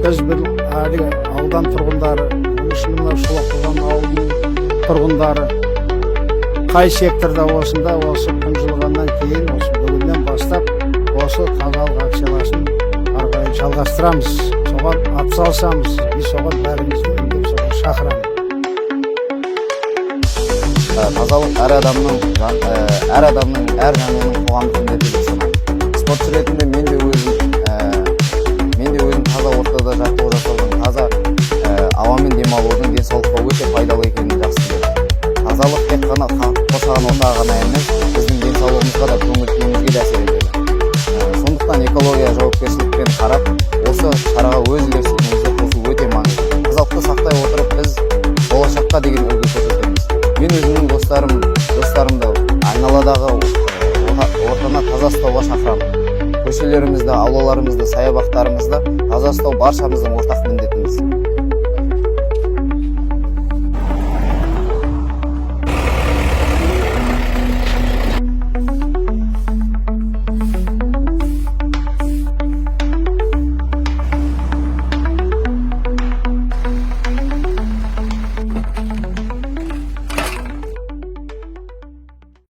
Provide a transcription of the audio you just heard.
Біз бір әлгі аудан тұрғындары, оның ішінде мынау Шолаққорған ауылының тұрғындары, қай секторда болсын да, осы күн жылығаннан кейін, осы бүгіннен бастап осы тазалық акцияласын ары қарай жалғастырамыз, соған атсалысамыз и соған бәрімізді үндеп, соған шақырамын. Тазалық әр адамның әр адамның, әр жанұяның қоғамдық міндеті деп санаймын. Спортшы ретінде мен де өзім таза ортада жаттығу жасаудың, таза ауамен демалудың денсаулыққа өте пайдалы екенін жақсы білемін. Тазалық тек қана қоршаған ортаға ғана емес, біздің денсаулығымызға да, көңіл күйімізге де әсер етеді. Сондықтан экология жауапкершілікпен қарап, осы шараға өз үлесімізді қосу өте маңызды. Тазалықты сақтай отырып, біз болашаққа деген үлгі көрсетеміз. Мен өзімнің достарымды айналадағы ортаны таза ұстауға шақырамын. Көшелерімізді, аулаларымызды, саябақтарымызды таза ұстау баршамыздың ортақ міндетіміз.